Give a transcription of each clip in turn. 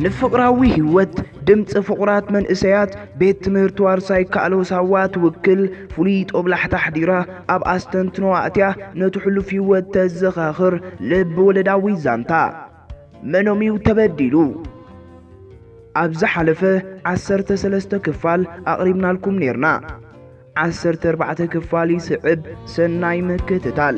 ንፍቕራዊ ህይወት ድምፂ ፍቑራት መንእሰያት ቤት ትምህርቲ ዋርሳይ ካእሎ ሳዋ ትውክል ፍሉይ ጦብላሕታ ኣሕዲራ ኣብ ኣስተንትኖ ኣእትያ ነቲ ሕሉፍ ህይወት ተዘኻኽር ልቢ ወለዳዊ ዛንታ። መኖም እዩ ተበዲሉ? ኣብ ዝሓለፈ ዓሰርተ ሰለስተ ክፋል ኣቕሪብናልኩም ኔርና። ዓሰርተ ኣርባዕተ ክፋል ይስዕብ። ሰናይ ምክትታል።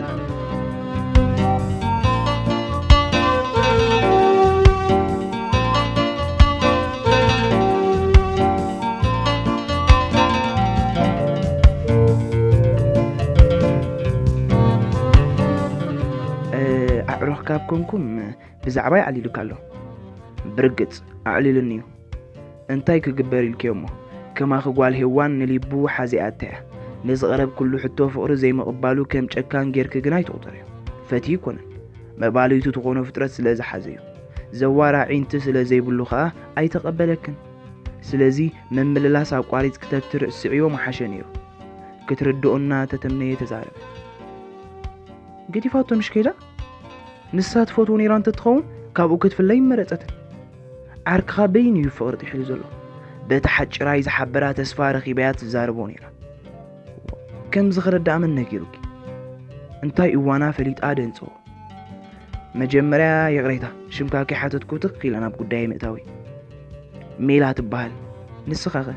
ኣዕሩኽ ካብ ኮንኩም ብዛዕባይ ኣዕሊሉካ ኣሎ። ብርግጽ ኣዕሊሉኒ እዩ። እንታይ ክግበር ኢልክዮ እሞ? ከማኺ ጓል ሄዋን ንሊቡ ሓዚኣታ እያ። ንዝቐረብክሉ ሕቶ ፍቕሪ ዘይምቕባሉ ከም ጨካን ጌርኪ ግን ኣይትቑጸርዮ። ፈትዩ ኣይኮነን። መባልይቱ ትኾኖ ፍጥረት ስለ ዝሓዘ እዩ። ዘዋር ኣዒንቲ ስለ ዘይብሉ ኸኣ ኣይተቐበለክን። ስለዚ ምምልላስ ኣቋሪጽኪ ተትርስዕዮ ምሓሸ ነይሩ። ክትርድኦና ተተምነየ ተዛረበ። ገዲፋቶ ምሽ ከይዳ? ንሳ ትፈትዎ ነይራ እንተትኸውን ካብኡ ክትፍለ ኣይመረጸትን። ዓርክኻ በይኑ እዩ ፍቕሪ ጥሒሉ ዘሎ። በቲ ሓጭራይ ዝሓበራ ተስፋ ረኺበያ ትዛረቦ ነይራ። ከምዚ ክረዳእ መን ነጊሩኪ? እንታይ እዋና ፈሊጣ ደንጽዎ? መጀመርያ ይቕሬታ፣ ሽምካ ከይሓተትኩ ትኽ ኢለ ናብ ጉዳይ ምእታዊ። ሜላ ትበሃል። ንስኻኸ?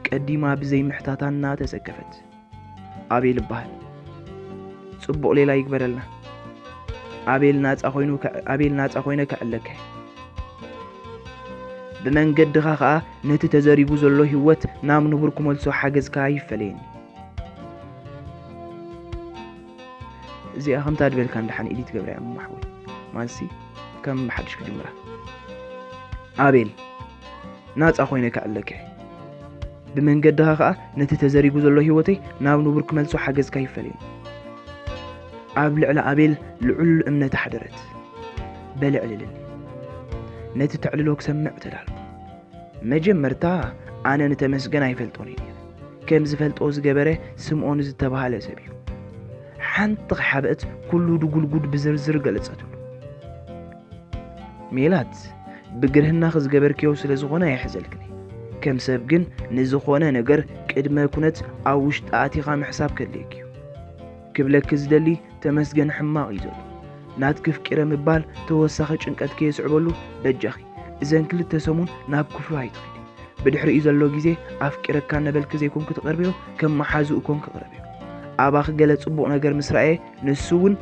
ቀዲማ ብዘይ ምሕታታ እናተሰከፈት። ኣቤል እበሃል። ጽቡቕ ሌላ ይግበረልና። ኣቤል ናጻ ኮይኑ ከ-፣ ኣቤል ናጻ ኮይነ ከዕለከ። ብመንገድኻ ኸኣ ነቲ ተዘሪጉ ዘሎ ህይወት ናብ ንቡር ክመልሶ ሓገዝካ ይፈለየኒ። እዚኣ ከምታ ድበልካ እንደሓን ኢዲት ገብረ እያ እሞ ሓወይ። ማንሲ ከም ብሓድሽ ክጅምራ። ኣቤል፣ ናጻ ኮይነ ከዕለከ። ብመንገድኻ ኸኣ ነቲ ተዘሪጉ ዘሎ ህይወተይ ናብ ንቡር ክመልሶ ሓገዝካ ይፈለየኒ። ኣብ ልዕሊ ኣቤል ልዑል እምነት ኣሕደረት። በል ኣዕልልኒ። ነቲ ተዕልሎ ክሰምዕ ተዳልኩ። መጀመርታ ኣነ ንተመስገን ኣይፈልጦን እየ ነይረ። ከም ዝፈልጦ ዝገበረ ስምኦን ዝተባህለ ሰብ እዩ። ሓንቲ ከይሓበአት ኩሉ ድጉልጉድ ብዝርዝር ገለጸትሉ። ሜላት፣ ብግርህናኺ ዝገበርክዮ ስለ ዝኾነ ኣይሕዘልክን። ከም ሰብ ግን ንዝኾነ ነገር ቅድመ ኩነት ኣብ ውሽጢ ኣቲኻ ምሕሳብ ከድልየኪ እዩ። ክብለኪ ዝደሊ ተመስገን ሕማቕ እዩ ዘሎ። ናትኪ ፍቂረ ምባል ተወሳኺ ጭንቀት ከየስዕበሉ በጃኺ እዘን ክልተ ሰሙን ናብ ክፍሉ ኣይትኺዲ። ብድሕሪኡ ዘሎ ግዜ ኣፍቂረካ እናበልኪ ዘይኮንኪ ትቐርብዮ፣ ከም መሓዝኡ ኮንኪ ቅረብዮ። ኣባኺ ገለ ጽቡቕ ነገር ምስ ረኣየ ንሱ እውን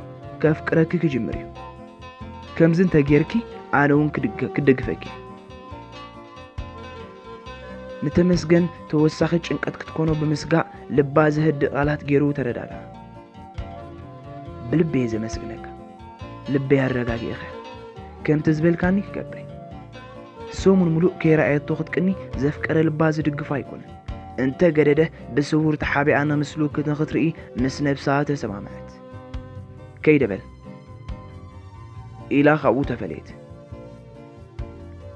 ከፍቅረኪ ክጅምር እዩ። ከምዚ እንተጌርኪ ኣነ እውን ክድገ-፣ ክደግፈኪ። ንተመስገን ተወሳኺ ጭንቀት ክትኮኖ ብምስጋእ ልባ ዘህድእ ቃላት ገይሩ ተረዳድኣ። ብልቢ እየ ዘመስግነካ። ልበይ ኣረጋጊእኻ። ከምቲ ዝበልካኒ ክገብር እየ። ሰሙን ምሉእ ከይረኣየቶ ክትቅኒ ዘፍቀረ ልባ ዝድግፎ ኣይኮነን። እንተ ገደደ ብስውር ተሓቢኣ ንምስሉ ንኽትርኢ ምስ ነብሳ ተሰማምዐት። ከይደ በል ኢላ ካብኡ ተፈለየት።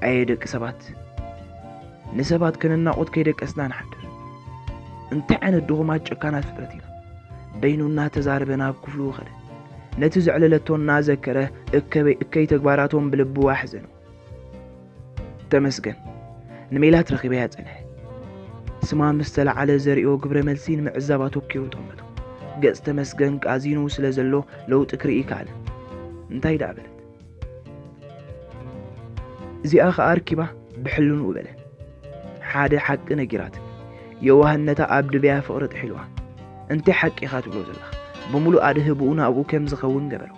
ኣየ ደቂ ሰባት፣ ንሰባት ከነናቑት ከይደቀስና ንሓድር። እንታይ ዓይነት ድኹማት ጨካናት ፍጥረት ኢና? በይኑ እናተዛረበ ናብ ክፍሉ ኸደ። ነቲ ዘዕለለቶ እናዘከረ እከበይ-፣ እከይ ተግባራቶም ብልቡ ኣሕዘኑ። ተመስገን፣ ንሜላት ረኺበያ ጸንሐ። ስማ ምስ ተለዓለ ዘርእዮ ግብረ መልሲ ንምዕዛብ ኣተኪሩ ጠመቶ። ገጽ ተመስገን ቃዚኑ ስለ ዘሎ ለውጢ ክርኢ ከኣለ። እንታይ ደኣ በለት? እዚኣ ኸኣ ኣርኪባ ብሕልንኡ በለ። ሓደ ሓቂ ነጊራትኒ። የዋህነታ ኣብ ድበያ ፍቕሪ ጥሒልዋ። እንታይ ሓቂ ኢኻ ትብሎ ዘለኻ? ብምሉእ ኣድህብኡ ናብኡ ከም ዝኸውን ገበሮ።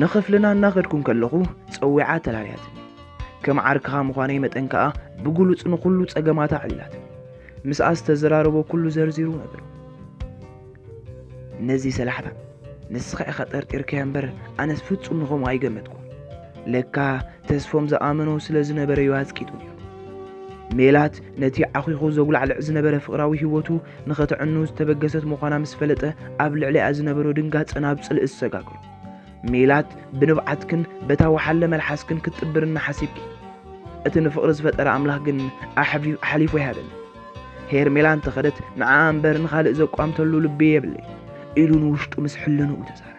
ንኽፍልና እናኸድኩ እንከለኹ ጸዊዓ ተላልያትኒ። ከም ዓርክኻ ምዃነይ መጠን ከኣ ብግሉጽ ንኹሉ ጸገማታ ኣዕሊላትኒ። ምስኣ ዝተዘራረቦ ኩሉ ዘርዚሩ ነገሩ። ነዚ ሰላሕታ ንስኻ ኢኻ ጠርጢርካያ እምበር ኣነስ ፍጹም ንኸምኡ ኣይገመትኩን። ለካ ተስፎም ዝኣመኖ ስለ ዝነበረ እዩ ኣጽቂጡ ነይሩ። ሜላት ነቲ ዓኺኹ ዘጉላዕልዕ ዝነበረ ፍቕራዊ ህይወቱ ንኸተዕኑ ዝተበገሰት ምዃና ምስ ፈለጠ ኣብ ልዕሊኣ ዝነበሮ ድንጋጸ ናብ ጽልኢ ዝሰጋግሮ። ሜላት ብንብዓትክን በታ ወሓለ መልሓስክን ክትጥብርኒ ሓሲብኪ። እቲ ንፍቕሪ ዝፈጠረ ኣምላኽ ግን ኣሕቢ-፣ ኣሕሊፉ ይሃበኒ። ሄርሜላ እንተኸደት ንዓኣ እምበር ንኻልእ ዘቋምተሉ ልቢ የብለይ ኢሉ ንውሽጡ ምስ ሕልንኡ ተዛረበ።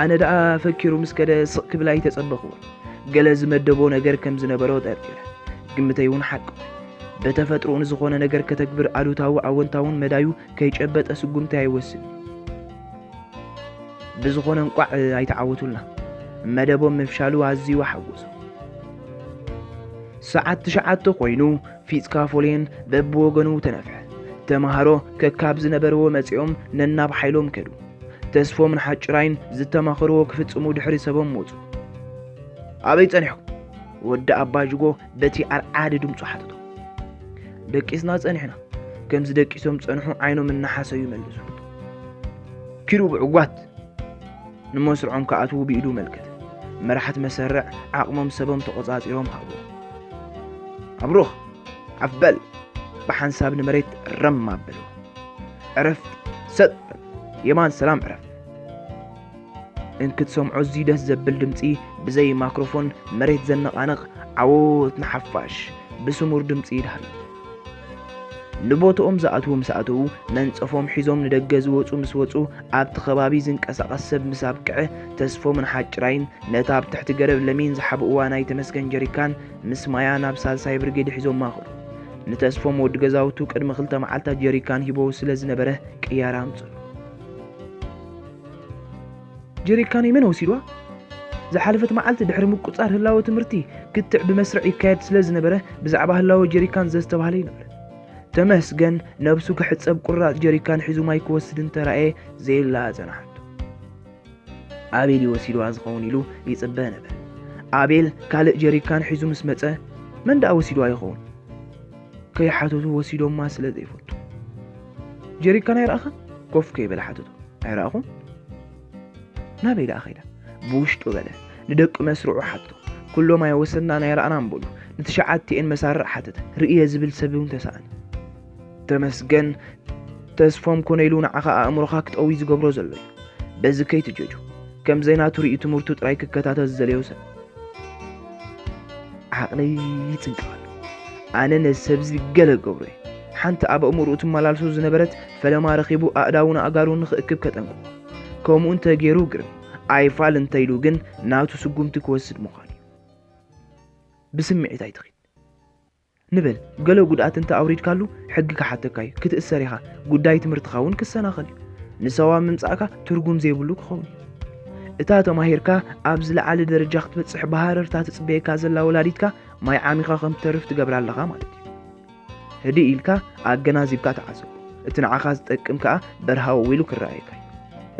ኣነ ደኣ ፈኪሩ ምስ ከደ ስቕ ክብል ኣይተጸበኹዎን። ገለ ዝመደቦ ነገር ከም ዝነበሮ ጠርጢረ። ግምተይ እውን ሓቂ። ብተፈጥሮኡ ንዝኾነ ነገር ከተግብር ኣሉታዊ ኣወንታውን መዳዩ ከይጨበጠ ስጉምቲ ኣይወስድን። ብዝኾነ እንቋዕ ኣይተዓወቱልና። መደቦም ምፍሻሉ ኣዝዩ ሓጎሶ። ሰዓት ትሽዓተ ኮይኑ ፊጽካ ፎሌን በብወገኑ ተነፍሐ። ተማሃሮ ከካብ ዝነበርዎ መጺኦም ነናብ ሓይሎም ከዱ። ተስፎምን ሓጭራይን ዝተማኸርዎ ክፍጽሙ ድሕሪ ሰቦም ወጹ። ኣበይ ጸኒሕኩም? ወዲ ኣባ ጅጎ በቲ ኣርዓዲ ድምጹ ሓተቶ። ደቂስና ጸኒሕና። ከምዚ ደቂሶም ጸንሑ ዓይኖም እናሓሰዩ መልሱ። ኪዱ ብዕጓት ንመስርዖም ክኣትዉ ብኢዱ መልከተ። መራሕቲ መሰርዕ ዓቕሞም ሰቦም ተቖጻጺሮም ሃብዎ። ኣብሩኽ ዓፍ በል ብሓንሳብ ንመሬት ረም ኣበልዎ። ዕረፍ ሰጥ በል የማን ሰላም ዕረፍ። እንክትሰምዖ እዚ ደስ ዘብል ድምጺ ብዘይ ማክሮፎን መሬት ዘነቓንቕ ዓወት ንሓፋሽ ብስሙር ድምጺ ይድሃሉ። ንቦትኦም ዝኣትዉ ምስ ኣተዉ መንጸፎም ሒዞም ንደገ ዝወጹ ምስ ወጹ ኣብቲ ከባቢ ዝንቀሳቐስ ሰብ ምስ ኣብቅዐ ተስፎምን ሓጭራይን ነታ ኣብ ትሕቲ ገረብ ለሚን ዝሓብእዋ ናይ ተመስገን ጀሪካን ምስ ማያ ናብ ሳልሳይ ብርጌድ ሒዞማ ከዱ። ንተስፎም ወዲ ገዛውቱ ቅድሚ ክልተ መዓልታት ጀሪካን ሂቦ ስለ ዝነበረ ቅያር ኣምጽሉ። ጀሪካነይ መን ወሲድዋ? ዝሓለፈት መዓልቲ ድሕሪ ምቁጻር ህላወ ትምህርቲ ክትዕ ብመስርዕ ይካየድ ስለ ዝነበረ ብዛዕባ ህላወ ጀሪካን ዘስተባህለ ይነበረ። ተመስገን ነብሱ ክሕጸብ ቁራጽ ጀሪካን ሒዙ ማይ ክወስድ እንተራእየ ዘየላ ጸናሓቱ። ኣቤል ይወሲድዋ ዝኸውን ኢሉ ይጽበ ነበር። ኣቤል ካልእ ጀሪካን ሒዙ ምስ መጸ መን ደኣ ወሲድዋ ይኸውን? ከይሓተቱ ወሲዶማ ስለ ዘይፈቱ። ጀሪካን ኣይረኣኸን? ኮፍ ከይበለ ሓተቱ። ኣይረኣኹን? ናበይ ደኣ ኸይዳ? ብውሽጡ በለ። ንደቂ መስርዑ ሓቶ። ኩሎም ኣይወሰድናን ኣይረኣናን በሉ። ንትሽዓቲኤን መሳርዕ ሓተተ። ርእየ ዝብል ሰብ እውን ተሳእነ። ተመስገን ተስፎም ኮነ ኢሉ ንዓኻ ኣእምሮኻ ክጠዊ ዝገብሮ ዘሎ እዩ። በዚ ከይትጀጁ። ከም ዘይናቱ ርእዩ ትምህርቱ ጥራይ ክከታተል ዝደለዮ ሰብ። ዓቕለይ ይጽንቀቐሉ። ኣነ ነዚ ሰብዚ ገለ ገብሮ እየ። ሓንቲ ኣብ ኣእምሮኡ ትመላልሶ ዝነበረት ፈለማ ረኺቡ ኣእዳውን ኣእጋሩን ንኽእክብ ከጠንቅቖ። ከምኡ እንተ ገይሩ ግርም ኣይፋል እንተ ኢሉ ግን ናቱ ስጉምቲ ክወስድ ምዃኑ እዩ። ብስምዒት ኣይትኺድ። ንበል ገለ ጉድኣት እንተ ኣውሪድካሉ ሕጊ ክሓተካ እዩ፣ ክትእሰር ኢኻ፣ ጉዳይ ትምህርትኻ እውን ክሰናኸል እዩ። ንሰዋ ምምጻእካ ትርጉም ዘይብሉ ክኸውን እዩ። እታ ተማሂርካ ኣብ ዝለዓለ ደረጃ ክትበጽሕ ብሃረርታ ትጽበየካ ዘላ ወላዲትካ ማይ ዓሚኻ ከም ትተርፍ ትገብራ ኣለኻ ማለት እዩ። ህድእ ኢልካ ኣገናዚብካ ተዓዘቦ። እቲ ንዓኻ ዝጠቅም ከኣ በርሃው ኢሉ ክረኣየካ እዩ።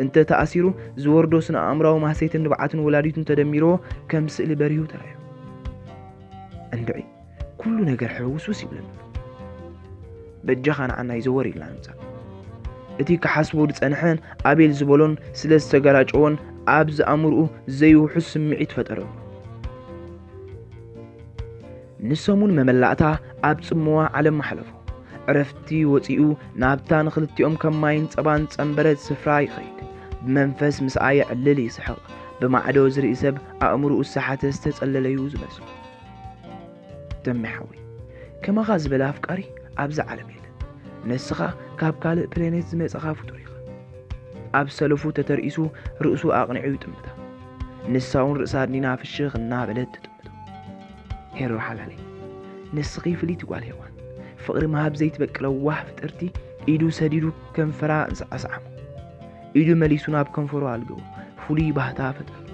እንተ ተኣሲሩ ዝወርዶ ስነ ኣእምራዊ ማህሰይትን ንብዓትን ወላዲቱን ተደሚርዎ ከም ስእሊ በሪሁ ተራእዮ። እንድዒ ኩሉ ነገር ሕውስውስ ይብለኒ። በጃኻ ንዓናይ ዘወር ኢልና ንምጻእ። እቲ ክሓስቦ ዝጸንሐን ኣቤል ዝበሎን ስለ ዝተገራጨዎን ኣብዚ ኣእምርኡ ዘይውሑስ ስምዒት ፈጠረሉ። ንሰሙን መመላእታ ኣብ ጽምዋ ዓለም ኣሕለፎ። ዕረፍቲ ወጺኡ ናብታ ንኽልቲኦም ከም ማይን ጸባን ጸንበረት ስፍራ ይኸይድ። ብመንፈስ ምስኣ የዕልል ይስሕቕ። ብማዕዶ ዝርኢ ሰብ ኣእምርኡ ዝሰሓተ ዝተጸለለዩ ዝመስሎ። ተሜ ሓወይ፣ ከማኻ ዝበለ ኣፍቃሪ ኣብዛ ዓለም የለን። ንስኻ ካብ ካልእ ፕላኔት ዝመጸኻ ፍጡር ኢኻ። ኣብ ሰለፉ ተተርኢሱ ርእሱ ኣቕኒዑ ይጥምታ። ንሳ እውን ርእሳ ኣድኒና ፍሽኽ እናበለት ትጥምቶ። ሄሮ ሓላለይ፣ ንስኺ ፍልይቲ ጓል ሄዋን፣ ፍቕሪ ምሃብ ዘይትበቅል ለዋህ ፍጥርቲ፣ ኢዱ ሰዲዱ ከንፈራ እንስዓስዓሞ። ኢዱ መሊሱ ናብ ከንፈሩ ኣልገቡ፣ ፍሉይ ባህታ ፈጠረሉ።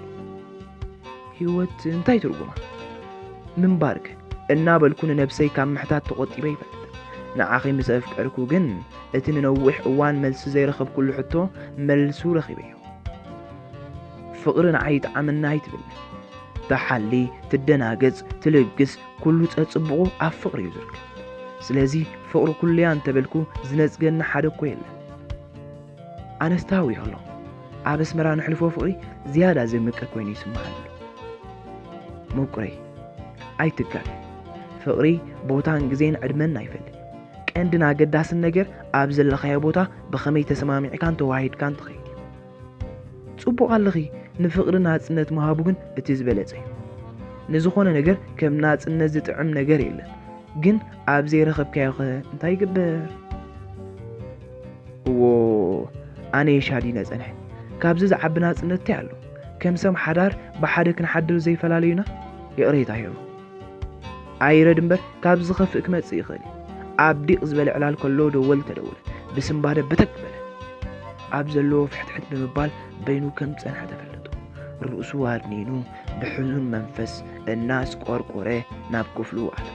ህይወት እንታይ ትርጉማ? ምንባርከ እናበልኩ ንነብሰይ ካብ ምሕታት ተቖጢበ ይፈልጥ። ንዓኺ ምስ ኣፍቀርኩ ግን እቲ ንነዊሕ እዋን መልሲ ዘይረኸብኩሉ ሕቶ መልሱ ረኺበዮ። ፍቕሪ ንዓይ ይጥዓመኒ ኣይትብልኒ። ትሓሊ፣ ትደናገጽ፣ ትልግስ፣ ኩሉ ጸጽብቑ ኣብ ፍቕሪ እዩ ዝርከብ። ስለዚ ፍቕሪ ኩሉያ እንተበልኩ ዝነጽገኒ ሓደ እኮ የለን። ኣነስ ተሃዊኸ ኣለኹ። ኣብ ኣስመራ ንሕልፎ ፍቕሪ ዝያዳ ዘምቅር ኮይኑ ይስምዓኒ ኣሎ። ምቁረይ፣ ኣይትጋገ። ፍቕሪ ቦታን ግዜን ዕድመን ኣይፈልይ። ቀንድን ኣገዳስን ነገር ኣብ ዘለኻዮ ቦታ ብኸመይ ተሰማሚዕካን ተዋሂድካን ትኸይድ እዩ። ጽቡቕ ኣለኺ፣ ንፍቕሪ ናጽነት ምሃቡ ግን እቲ ዝበለጸ እዩ። ንዝኾነ ነገር ከም ናጽነት ዝጥዕም ነገር የለን። ግን ኣብ ዘይረኸብካዮ ኸ እንታይ ይግበር? እዎ፣ ኣነ የሻዲነ ጸንሐ። ካብዚ ዝዓቢ ናጽነት እንታይ ኣሎ? ከም ሰብ ሓዳር ብሓደ ክንሓድር ዘይፈላለዩና? ይቕሬታ ሄሩ። ኣይረድ እምበር ካብ ዝኸፍእ ክመጽእ ይኽእል እዩ። ኣብ ዲቕ ዝበለ ዕላል ከሎ ደወል ተደወለ። ብስንባደ በተክ በለ። ኣብ ዘለዎ ፍሕትሕት ብምባል በይኑ ከም ዝጸንሐ ተፈለጡ። ርእሱ ኣድኒኑ ብሕዙን መንፈስ እናስቆርቆረ ናብ ክፍሉ ኣለ።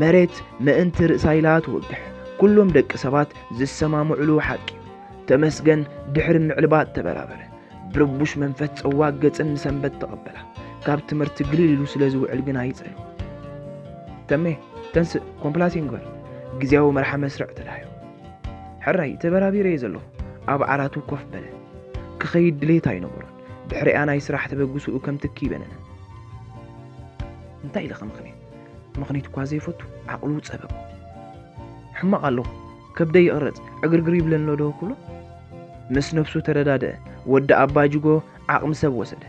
መሬት ምእንቲ ርእሳ ኢላ ትወግሕ። ኩሎም ደቂ ሰባት ዝሰማምዕሉ ሓቂ እዩ። ተመስገን ድሕሪ ምዕልባጥ ተበራበረ። ብርቡሽ መንፈስ ጸዋግ ገጽን ንሰንበት ተቐበላ። ካብ ትምህርቲ ግልል ኢሉ ስለ ዝውዕል ግን ኣይጸልዩ። ተሜ፣ ተንስእ፣ ኮምፕላሴን ግበር። ግዜያዊ መርሓ መስርዕ ተዳዮ። ሕራይ፣ ተበራቢረ እየ ዘለኹ። ኣብ ዓራቱ ኮፍ በለ። ክኸይድ ድሌት ኣይነበሮን። ድሕሪኣ ናይ ስራሕ ተበግስኡ ከም ትኪ ይበነነ። እንታይ ኢለ ከምኽንየ? ምኽኒት እኳ ዘይፈቱ ዓቕሉ ጸበብ። ሕማቕ ኣለኹ፣ ከብደይ ይቕረጽ፣ ዕግርግር ይብለኒ ኣሎ ዶ ክብሎ? ምስ ነብሱ ተረዳድአ። ወዲ ኣባ ጅጎ ዓቕሚ ሰብ ወሰደ።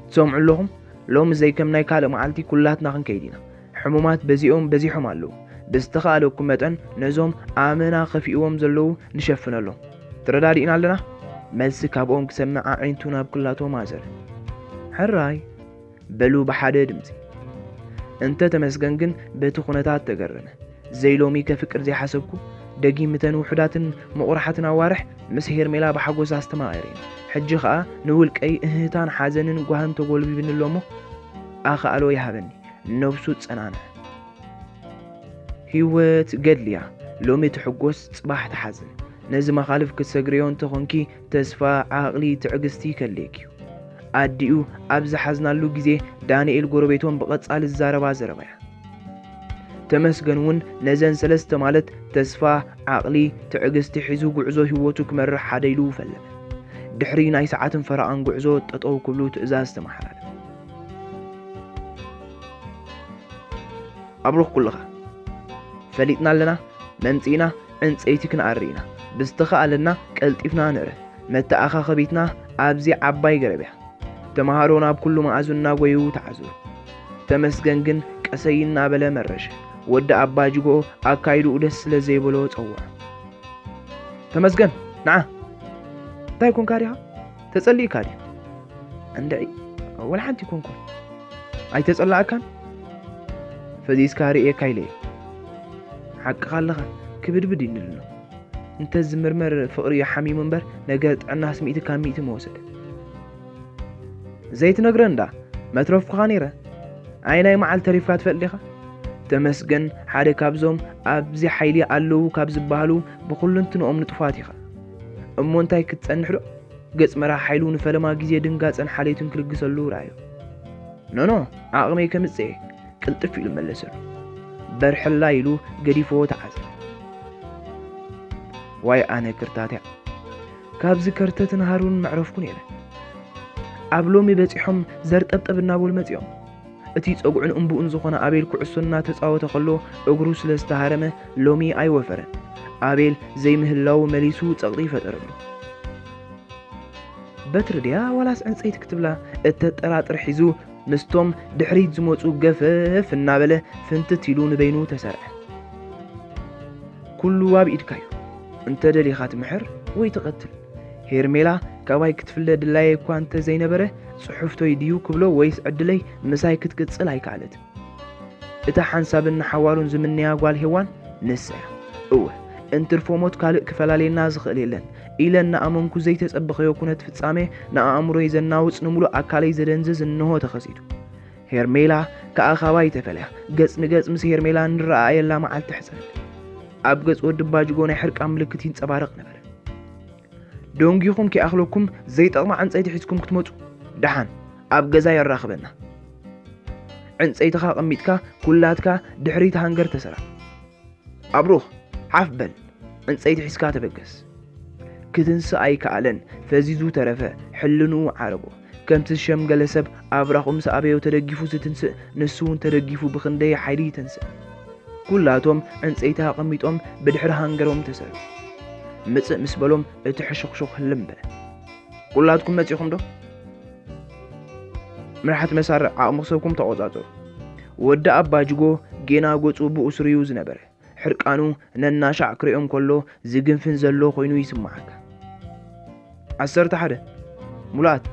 ትሰምዑ ኣለኹም? ሎሚ ዘይከም ናይ ካልእ መዓልቲ ኩላትና ክንከይድ ኢና። ሕሙማት በዚኦም በዚሖም ኣለዉ። ብዝተኻእለኩም መጠን ነዞም ኣመና ከፊእዎም ዘለዉ ንሸፍነሎም። ተረዳዲእና ኣለና? መልሲ ካብኦም ክሰምዕ ኣዒንቱ ናብ ኩላቶም ኣዘረ። ሕራይ፣ በሉ ብሓደ ድምጺ። እንተ ተመስገን ግን በቲ ኩነታት ተገረመ። ዘይሎሚ ከፍቅር ዘይሓሰብኩ፣ ደጊም እተን ውሑዳትን ምቑራሓትን ኣዋርሕ ምስ ሄርሜላ ብሓጎስ ኣስተማቒረን። ሕጂ ኸኣ ንውልቀይ እህህታን ሓዘንን ጓህን ተጎልቢብኒ ኣሎ እሞ፣ ኣኽኣሎ ይሃበኒ፣ ነብሱ ጸናንዐ። ህይወት ገድልያ፣ ሎሚ ትሕጎስ፣ ጽባሕ ትሓዝን። ነዚ መኻልፍ ክትሰግርዮ እንተኾንኪ፣ ተስፋ፣ ዓቕሊ፣ ትዕግስቲ ከድልየኪ እዩ። ኣዲኡ ኣብ ዝሓዝናሉ ግዜ፣ ዳንኤል ጎረቤቶም ብቐጻሊ ዝዛረባ ዘረባ እያ። ተመስገን እውን ነዘን ሰለስተ ማለት ተስፋ፣ ዓቕሊ፣ ትዕግስቲ ሒዙ ጉዕዞ ህይወቱ ክመርሕ ሓደ ኢሉ ፈለመ። ድሕሪ ናይ ሰዓትን ፈረቓን ጉዕዞ ጠጠው ክብሉ ትእዛዝ ተመሓላለፈ። ኣብሩኽ ኩልኻ። ፈሊጥና ኣለና፣ መምጺእና ዕንጸይቲ ክንኣሪ ኢና። ብዝተኻእለና ቀልጢፍና ንዕረፍ። መተኣኻኸቢትና ኣብዚ ዓባይ ገረብ እያ። ተመሃሮ ናብ ኩሉ መኣዝን እናጎየዩ ተዓዘቡ። ተመስገን ግን ቀሰይ እናበለ መረሸ። ወዲ ኣባ ጅጎ ኣካይድኡ ደስ ስለ ዘይበሎ ጸውዖ። ተመስገን፣ ንዓ። እንታይ ኮንካ ዲኻ? ተጸሊእካ ድዩ? እንድዒ፣ ወላ ሓንቲ ኮንኩን። ኣይተጸላእካን? ፈዚዝካ ርእየካ ኢለ እየ። ሓቅኻ ኣለኻ፣ ክብድብድ እዩ ንድሎ። እንተ ዝምርመር ፍቕሪ እዩ ሓሚሙ እምበር፣ ነገር ጥዕናስ ሚእቲ ካብ ሚእቲ ምወሰደ። ዘይትነግረን እንዳ መትረፍኩኻ ነይረ። ኣየናይ መዓልቲ ተሪፍካ ትፈልጥ ዲኻ? ተመስገን ሓደ ካብዞም ኣብዚ ሓይሊ ኣለዉ ካብ ዝበሃሉ ብኹልንትንኦም ንጡፋት ኢኻ። እሞ እንታይ ክትጸንሕ ዶ? ገጽ መራሕ ሓይሉ ንፈለማ ግዜ ድንጋጸን ሓልዮትን ክልግሰሉ ረኣዮ። ኖኖ፣ ዓቕመይ ከምጽእ እየ፣ ቅልጥፍ ኢሉ መለሰሉ። በርሐላ ኢሉ ገዲፍዎ ተዓዘ። ዋይ ኣነ ክርታትያ፣ ካብዚ ከርተትን ሃሩን መዕረፍኩ ነይረ። ኣብ ሎሚ በጺሖም ዘርጠብጠብ እናበሉ መጺኦም። እቲ ጸጉዑን እምብኡን ዝኾነ ኣቤል ኩዕሶ እናተጻወተ ከሎ እግሩ ስለ ዝተሃረመ ሎሚ ኣይወፈረን። ኣቤል ዘይምህላዉ መሊሱ ጸቕጢ ፈጠረሉ። በትሪ ድያ ዋላስ ዕንጸይቲ ክትብላ እተጠራጥር ሒዙ ምስቶም ድሕሪት ዝመጹ ገፈፍ እናበለ ፍንትት ኢሉ ንበይኑ ተሰርዐ። ኩሉ ኣብ ኢድካ እዩ። እንተ ደሊኻ ትምሕር ወይ ትቐትል። ሄርሜላ ካባይ ክትፍለ ድላየ እኳ እንተ ዘይነበረ፣ ጽሑፍቶይ ድዩ ክብሎ ወይስ ዕድለይ ምሳይ ክትቅጽል ኣይከኣለትን። እታ ሓንሳብን ንሓዋሩን ዝምነያ ጓል ሄዋን ንሳ እያ። እወ፣ እንትርፎ ሞት ካልእ ክፈላልየና ዝኽእል የለን ኢለ እናኣመንኩ ዘይተጸበኸዮ ኩነት ፍጻሜ ንኣእምሮይ ዘናውጽ፣ ንምሉእ ኣካለይ ዘደንዝዝ እንሆ ተኸሲቱ። ሄርሜላ ከኣ ካባይ ተፈልያ። ገጽ ንገጽ ምስ ሄርሜላ እንረኣኣየላ መዓልቲ ሕጸረ። ኣብ ገጽ ወዲ ባጅጎ ናይ ሕርቃን ምልክት ይንጸባረቕ ነበረ። ደንጊኹም ከይኣኽለኩም ዘይጠቕማ ዕንጸይቲ ሒዝኩም ክትመጹ፣ ደሓን ኣብ ገዛ የራኽበና። ዕንጸይትኻ ኣቐሚጥካ ኩላትካ ድሕሪት ሃንገር ተሰራ። ኣብሩኽ፣ ሓፍ በል፣ ዕንጸይቲ ሒዝካ ተበገስ። ክትንስእ ኣይከኣለን፣ ፈዚዙ ተረፈ፣ ሕልንኡ ዓረቦ። ከምቲ ዝሸምገለ ሰብ ኣብራኹ ምስ ኣበዮ ተደጊፉ ዝትንስእ፣ ንሱ እውን ተደጊፉ ብኽንደይ ሓይሊ ይተንስእ። ኩላቶም ዕንጸይቲ ኣቐሚጦም ብድሕሪ ሃንገሮም ተሰሩ። ምጽእ ምስ በሎም እቲ ሕሹኽሹኽ ህልም በለ። ኩላትኩም መጺኹም ዶ? መራሕቲ መሳርዕ ዓቕሚ ክሰብኩም ተቖጻጸሩ። ወዲ ኣባ ጅጎ ጌና ገጹ ብኡስርዩ ዝነበረ፣ ሕርቃኑ ነናሻዕ ክርእዮም ከሎ ዝግንፍን ዘሎ ኮይኑ ይስምዓካ። ዓሰርተ ሓደ ሙሉኣት።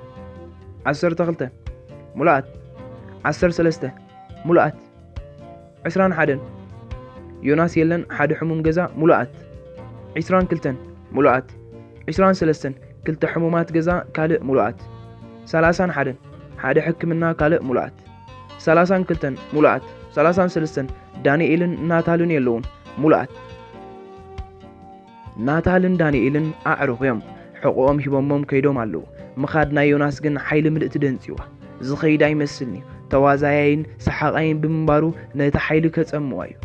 ዓሰርተ ክልተ ሙሉኣት። ዓሰርተ ሰለስተ ሙሉኣት። ዕስራን ሓደን ዮናስ የለን፣ ሓደ ሕሙም ገዛ ሙሉኣት። ዕስራን ክልተን ሙሉኣት። ዕስራን ሰለስተን ክልተ ሕሙማት ገዛ ካልእ ሙሉኣት። ሰላሳን ሓደን ሓደ ሕክምና ካልእ ሙሉኣት። ሰላሳን ክልተን ሙሉኣት። ሰላሳን ሰለስተን ዳንኤልን ናታልን የለውን፣ ሙሉኣት። ናታልን ዳንኤልን ኣዕሩኽ እዮም። ሕቖኦም ሂቦሞም ከይዶም ኣለዉ። ምኻድ ናይ ዮናስ ግን ሓይሊ ምልእቲ ደንጽዋ። ዝኸይድ ኣይመስልን'ዩ። ተዋዛያይን ሰሓቓይን ብምንባሩ ነቲ ሓይሊ ከጸምዋ እዩ።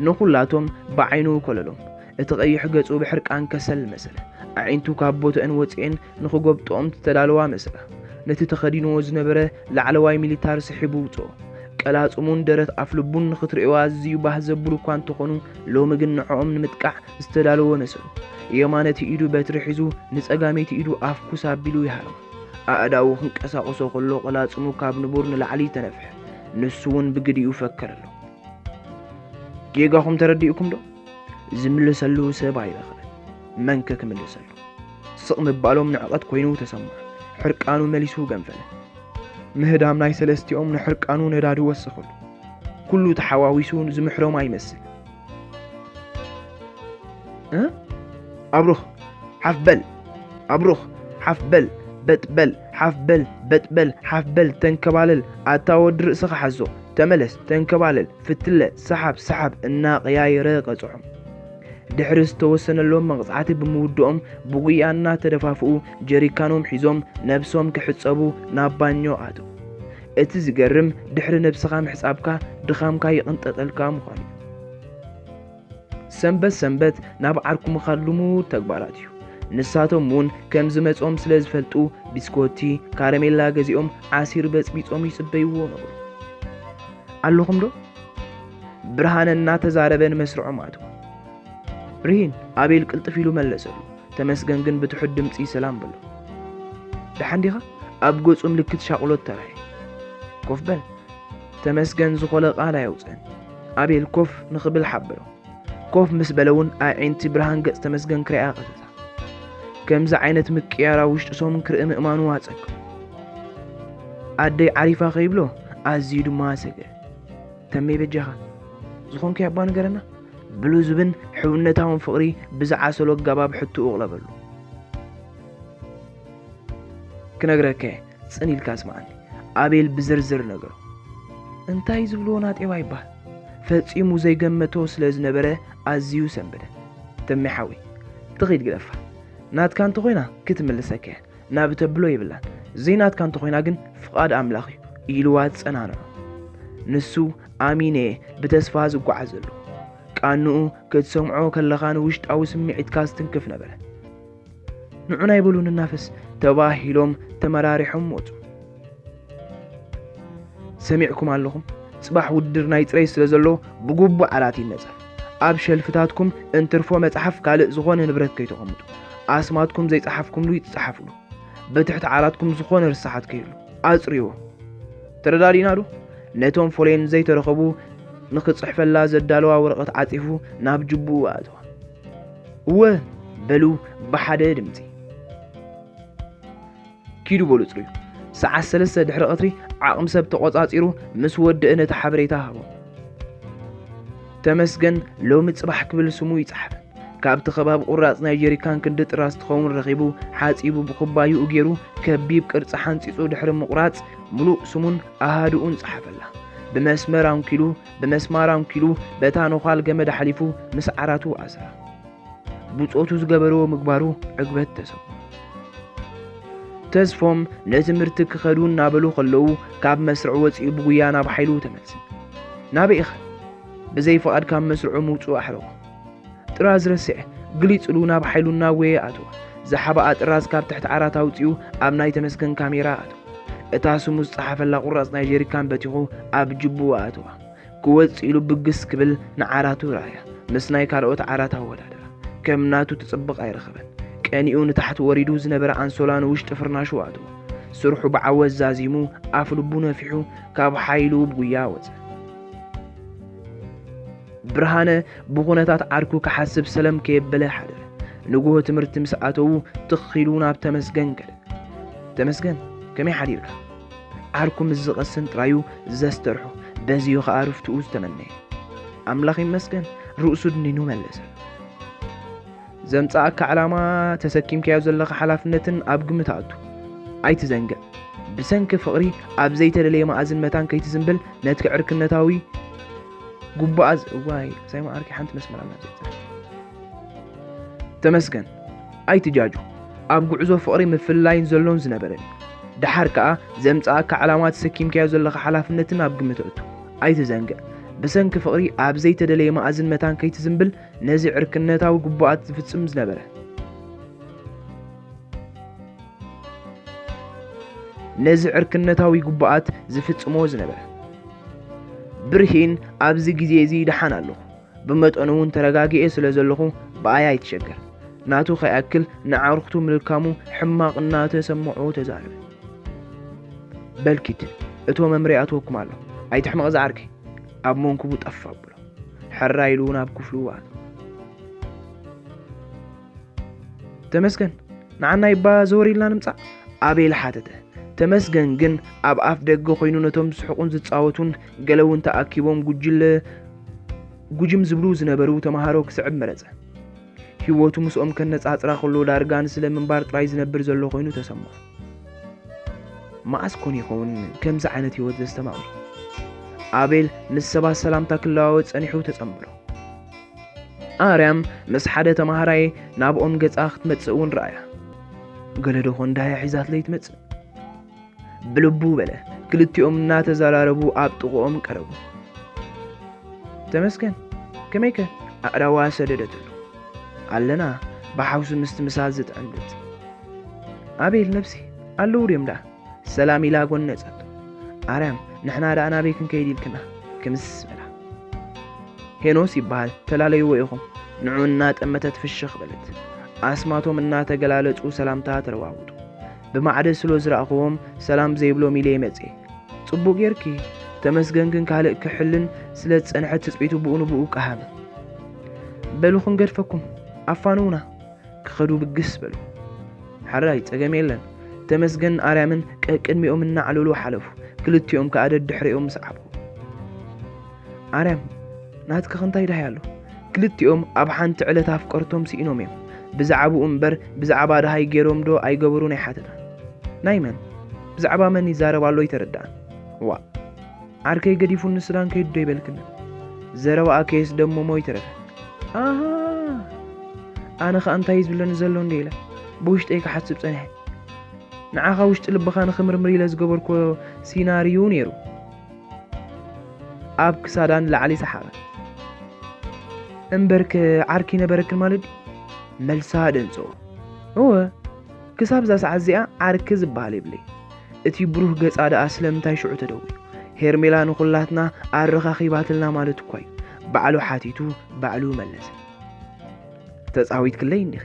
ንኹላቶም ብዓይኑ ኮለሎም። እቲ ቀይሕ ገጹ ብሕርቃን ከሰል መሰለ። ኣዒንቱ ካብ ቦትአን ወጺኤን ንኽጎብጥኦም ዝተዳለዋ መሰላ። ነቲ ተኸዲንዎ ዝነበረ ላዕለዋይ ሚሊታር ስሒቡ ውጽኦ። ቀላጽሙን ደረት ኣፍልቡን ንኽትርእዮ ኣዝዩ ባህ ዘብሉ እኳ እንተኾኑ፣ ሎሚ ግን ንዕኦም ንምጥቃዕ ዝተዳለወ መሰሉ። የማነቲ ኢዱ በትሪ ሒዙ፣ ንጸጋመይቲ ኢዱ ኣፍኩስ ኣቢሉ ይሃርማ። ኣእዳዉ ክንቀሳቐሶ ከሎ፣ ቀላጽሙ ካብ ንቡር ንላዕሊ ተነፍሐ። ንሱ እውን ብግዲኡ ፈከረሎም። ጌጋኹም ተረዲእኩም ዶ? ዝምልሰሉ ሰብ ኣይረኸበን። መንከ ክምልሰሉ? ስቕ ምባሎም ንዕቐት ኮይኑ ተሰምዖ። ሕርቃኑ መሊሱ ገንፈለ። ምህዳም ናይ ሰለስቲኦም ንሕርቃኑ ነዳዲ ወሰኸሉ። ኩሉ ተሓዋዊሱ ዝምሕሮም ኣይመስል። እ? ኣብሩኽ፣ ሓፍ በል! ኣብሩኽ፣ ሓፍ በል! በጥ በል! ሓፍ በል! በጥ በል! ሓፍ በል! ተንከባለል! ኣታ ወዲ ርእስኻ ሓዞ! ተመለስ! ተንከባለል! ፍትለ! ሰሓብ! ሰሓብ! እናቐያየረ ቀጽዖም። ድሕሪ ዝተወሰነሎም መቕጻዕቲ ብምውድኦም፣ ብጉያ እናተደፋፍኡ፣ ጀሪካኖም ሒዞም፣ ነብሶም ክሕጸቡ ናብ ባኞ ኣተዉ። እቲ ዝገርም፣ ድሕሪ ነብስኻ ምሕጻብካ፣ ድኻምካ ይቕንጠጠልካ ምዃኑ እዩ። ሰንበት ሰንበት ናብ ዓርኩ ምኻድ ልሙድ ተግባራት እዩ። ንሳቶም እውን ከም ዝመጾም ስለ ዝፈልጡ፣ ቢስኮቲ፣ ካረሜላ ገዚኦም ዓሲር በጽቢጾም ይጽበይዎ ነበሩ። ኣለኹም ዶ? ብርሃነ እናተዛረበ ንመስርዖም ኣተወ። ብርሂን፣ ኣቤል ቅልጥፍ ኢሉ መለሰሉ። ተመስገን ግን ብትሑት ድምጺ ሰላም በሎ። ደሓን ዲኻ? ኣብ ገጹ ምልክት ሻቕሎት ተራእየ። ኮፍ በል። ተመስገን ዝኾለ ቃል ኣየውጽእን። ኣቤል ኮፍ ንኽብል ሓበሮ። ኮፍ ምስ በለ እውን ኣዒንቲ ብርሃን ገጽ ተመስገን ክርእያ ቀተታ። ከምዚ ዓይነት ምቅያር ኣብ ውሽጢ ሰሙን ክርኢ ምእማኑ ኣጸገሞ። ኣደይ ዓሪፋ ከይብሎ ኣዝዩ ድማ ሰገ። ተሜ በጃኻ፣ ዝኾንኩ ያባ ንገረና፣ ብልዙብን ሕውነታውን ፍቕሪ ብዝዓሰሎ ኣገባብ ሕቶኡ ኣቕለበሉ። ክነግረካ እየ፣ ጽን ኢልካ ስምዓኒ። ኣቤል ብዝርዝር ነገሮ። እንታይ ዝብልዎ ናጤባ ይበሃል? ፈጺሙ ዘይገመቶ ስለ ዝነበረ ኣዝዩ ሰንበደ። ተሜ ሓወይ፣ ትኺድ ግደፋ። ናትካ እንተኾይና ክትምልሰካ እያ። ናብ ተብሎ የብላን። ዘይናትካ እንተኾይና ግን ፍቓድ ኣምላኽ እዩ፣ ኢልዋ ጸናንዖ። ንሱ ኣሚነ እየ ብተስፋ ዝጓዓዘሉ። ቃንኡ ክትሰምዖ ከለኻ ንውሽጣዊ ስምዒትካ ዝትንክፍ ነበረ። ንዑ ናይ በሉ ንናፈስ ተባሂሎም ተመራሪሖም ወጹ። ሰሚዕኩም ኣለኹም? ጽባሕ ውድድር ናይ ጽሬት ስለ ዘሎ ብግቡእ ዓራት ይነጸፍ። ኣብ ሸልፍታትኩም እንትርፎ መጽሓፍ ካልእ ዝኾነ ንብረት ከይተቐምጡ። ኣስማትኩም ዘይጸሓፍኩምሉ ይትጸሓፍሉ። ብትሕቲ ዓራትኩም ዝኾነ ርስሓት ከይህሉ ኣጽርይዎ። ተረዳዲእና ዶ? ነቶም ፎሌን ዘይተረኸቡ ንኽጽሕፈላ ዘዳለዋ ወረቐት ዓጺፉ ናብ ጅቡኡ ኣእተዋ። እወ በሉ ብሓደ ድምጺ። ኪዱ በሉ ጽርዩ። ሰዓት ሰለስተ ድሕሪ ቀትሪ ዓቕሚ ሰብ ተቖጻጺሩ ምስ ወድአ ነቲ ሓበሬታ ሃቦ። ተመስገን ሎሚ ጽባሕ ክብል ስሙ ይጸሓፈ። ካብቲ ከባቢ ቁራጽ ናይ ጀሪካን ክንዲ ጥራዝ ትኸውን ረኺቡ፣ ሓጺቡ ብኩባይኡ ገይሩ ከቢብ ቅርጺ ሓንጺጹ ድሕሪ ምቑራጽ፣ ምሉእ ስሙን ኣሃዱኡን ጸሓፈላ። ብመስመር ኣንኪሉ፣ ብመስማር ኣንኪሉ፣ በታ ነዃል ገመድ ኣሕሊፉ ምስ ዓራቱ ኣሰራ። ብጾቱ ዝገበርዎ ምግባሩ ዕግበት ተሰምዖ። ተስፎም ንትምህርቲ ክኸዱ እናበሉ ከለዉ፣ ካብ መስርዕ ወጺኡ ብጉያ ናብ ሓይሉ ተመልሰ። ናበይ ኢኻ? ብዘይ ፍቓድ ካብ መስርዑ ምውጽኡ ኣሕረቖ። ጥራዝ ረሲዐ፣ ግሊጽ ኢሉ ናብ ሓይሉ እናጎየ ኣተወ። ዝሓበኣ ጥራዝ ካብ ትሕቲ ዓራት ኣውጺኡ ኣብ ናይ ተመስገን ካሜራ ኣተወ። እታ ስሙ ዝጸሓፈላ ቁራጽ ናይ ጀሪካን በቲኹ ኣብ ጅቡኡ ኣተዋ። ክወጽእ ኢሉ ብግስ ክብል ንዓራቱ ረኣያ። ምስ ናይ ካልኦት ዓራት ኣወዳደራ። ከም ናቱ ትጽብቕ ኣይረኸበን። ቀኒኡ ንታሕቲ ወሪዱ ዝነበረ ኣንሶላ ንውሽጢ ፍርናሹ ኣእተዎ። ስርሑ ብዓወት ዛዚሙ፣ ኣፍ ልቡ ነፊሑ፣ ካብ ሓይሉ ብጉያ ወጸ። ብርሃነ ብኹነታት ዓርኩ ክሓስብ ሰለም ከየበለ ሓደረ። ንግሆ ትምህርቲ ምስ ኣተዉ ትኽ ኢሉ ናብ ተመስገን ከደ። "ተመስገን፣ ከመይ ሓዲርካ?" ዓርኩ ምስ ዝቐስን ጥራዩ ዘስተርሖ፣ በዚዩ ኸኣ ርፍትኡ ዝተመነየ። "ኣምላኽ ይመስገን፣ ርእሱ ድኒኑ መለሰ። ዘምጻኣካ ዕላማ፣ ተሰኪምካዮ ዘለኻ ሓላፍነትን ኣብ ግምት ኣቱ። ኣይትዘንግዕ። ብሰንኪ ፍቕሪ ኣብ ዘይተደለየ መኣዝን መታን ከይትዝንብል፣ ነቲ ዕርክነታዊ ጉባኣ ዝ-" እዋይ፣ ሳይሞ ዓርከይ ሓንቲ መስመር ኣላ ዘይትዘንግዕ። "ተመስገን፣ ኣይትጃጁ። ኣብ ጉዕዞ ፍቕሪ ምፍልላይን ዘሎን ዝነበረን እዩ። ደሓር ከኣ ዘምጻኣካ ዕላማ፣ ተሰኪምካዮ ዘለኻ ሓላፍነትን ኣብ ግምት ኣቱ። ኣይትዘንግዕ። ብሰንኪ ፍቕሪ ኣብ ዘይተደለየ መኣዝን መታን ከይትዝንብል፣ ነዚ ዕርክነታዊ ጉባኣት ዝፍጽም ዝነበረ፣ ነዚ ዕርክነታዊ ጉባኣት ዝፍጽሞ ዝነበረ። ብርሂን፣ ኣብዚ ግዜ እዚ ደሓን ኣለኹ። ብመጠኑ እውን ተረጋጊኤ ስለ ዘለኹ፣ ብኣይ ኣይትሸገር። ናቱ ከይኣክል ንዓርክቱ ምልካሙ ሕማቕ እናተሰምዖ ተዛረበ። በልኪድ፣ እቶ መምርያ ኣትወኩም ኣሎ። ኣይትሕመቕ ዝዓርከይ፣ ኣብ መንኩቡ ጠፍ ኣብሎ። ሕራይ ኢሉ ናብ ክፍሉ ኣቶ። "ተመስገን፣ ንዓና ይባ ዘወር ኢልና ንምጻእ?" ኣቤል ሓተተ። ተመስገን ግን ኣብ ኣፍ ደገ ኮይኑ ነቶም ዝስሕቁን ዝጻወቱን፣ ገለ እውን ተኣኪቦም ጉጅለ፣ ጉጅም ዝብሉ ዝነበሩ ተማሃሮ ክስዕብ መረጸ። ህይወቱ ምስኦም ከነጻጽራ ከሎ ዳርጋ ንስለ ምንባር ጥራይ ዝነብር ዘሎ ኮይኑ ተሰምዖ። መኣስ ኮን ይኸውን ከምዚ ዓይነት ህይወት ዘስተማቕር? ኣቤል ምስ ሰባት ሰላምታ ክለዋወጥ ጸኒሑ ተጸምብሎ። ኣርያም ምስ ሓደ ተማሃራይ ናብኦም ገጻ ክትመጽእ እውን ረኣያ። ገለ ዶ ኾን ዳህያ ሒዛትለይ ትመጽእ? ብልቡ በለ። ክልቲኦም እናተዘራረቡ ኣብ ጥቕኦም ቀረቡ። "ተመስገን፣ ከመይከ?" ኣእዳዋ ሰደደትሉ። "ኣለና፣ ብሓውሲ ምስትምሳል ዝጥዕም ድምጺ። ኣቤል፣ ነብሲ፣ ኣለዉ ድዮም ደኣ?" ሰላም ኢላ ጎነጸቶ። ኣርያም፣ "ንሕና ደኣ ናበይ ክንከይድ ኢልክና?" ክምስ በላ። "ሄኖስ ይበሃል፣ ተላለይዎ ኢኹም?" ንዑ እናጠመተት ፍሽኽ በለት። ኣስማቶም እናተገላለጹ ሰላምታ ተለዋወጡ። ብማዕደ ስሎ ዝረኣኽዎም ሰላም ዘይብሎም ኢለ መጽኤ። "ጽቡቕ ጌርኪ፣ ተመስገን ግን ካልእ ክሕልን ስለ ዝጸንሐ ትጽቢቱ ብኡ ንብኡ ቀሃመ። በሉ ክንገድፈኩም፣ ኣፋንዉና!" ክኸዱ ብግስ በሉ። "ሓራይ ጸገም የለን!" ተመስገን ኣርያምን ቀቅድሚኦም እናዓለሉ ሓለፉ። ክልቲኦም ከኣ ደድሕሪኦም ሰዓቡ። ኣርያም፣ ናትካ ክንታይ ደሃይ ኣሎ? ክልቲኦም ኣብ ሓንቲ ዕለት ኣፍቀርቶም ስኢኖም እዮም። ብዛዕባኡ እምበር ብዛዕባ ደሃይ ገይሮም ዶ ኣይገበሩን ኣይሓተታን። ናይ መን? ብዛዕባ መን ይዛረብ ኣሎ ኣይተረድኣን። ዋእ! ዓርከይ ገዲፉኒ ሱዳን ከይዱ ዶ ይበልክኒ? ዘረባኣ ከየስደመሞ ይተረፈ። ኣሃ! ኣነ ኸኣ እንታይ እዩ ዝብለኒ ዘሎ እንደ ኢለ ብውሽጠይ ክሓስብ ጸኒሐ። ንዓኻ ውሽጢ ልብኻ ንኽምርምር ኢለ ዝገበርኩዎ ሲናርዩ ነይሩ። ኣብ ክሳዳ ንላዕሊ ሰሓበ። እምበርከ ዓርኪ ነበረክን ማለት ድዩ? መልሳ ደንጸዎ። እወ፣ ክሳብ እዛ ሰዓት እዚኣ ዓርኪ ዝበሃል የብለይ። እቲ ብሩህ ገጻ ደኣ ስለምንታይ ሽዑ ተደዊሉ? ሄርሜላ ንኹላትና ኣረኻኺባትልና ማለት እኳ እዩ። ባዕሉ ሓቲቱ፣ ባዕሉ መለሰ። ተጻዊትክለይ እንዲኺ።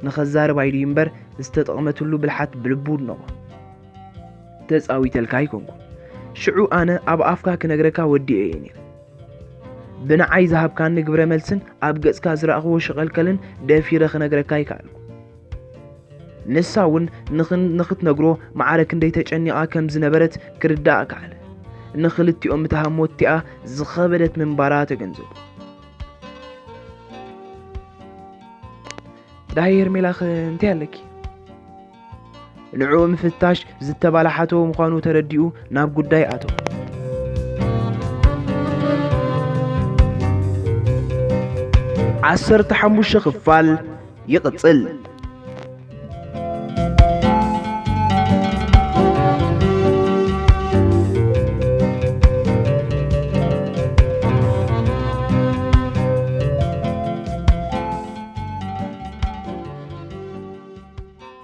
ንኸዛርብ ኣይድዩ እምበር ዝተጠቕመትሉ ብልሓት ብልቡ እድነቖ። ተጻዊተልካ ኣይኮንኩን። ሽዑ ኣነ ኣብ ኣፍካ ክነግረካ ወዲኤ እየ ነይረ። ብንዓይ ዝሃብካኒ ግብረ መልስን ኣብ ገጽካ ዝረኣኽዎ ሽቐልቀልን ደፊረ ክነግረካ ኣይከኣልኩ። ንሳ እውን ንኽን-፣ ንኽትነግሮ ማዕረ ክንደይ ተጨኒቓ ከም ዝነበረት ክርዳእ ከኣለ። ንኽልቲኦም እታ ሃሞት እቲኣ ዝኸበደት ምንባራ ተገንዘቡ። ዳሃይ ሄርሜላኸ እንታይ ኣለኪ? ንዕኡ ምፍታሽ ዝተባላሓቶ ምዃኑ ተረዲኡ ናብ ጉዳይ ኣተወ። ዓሰርተ ሓሙሽተ ክፋል ይቕጽል።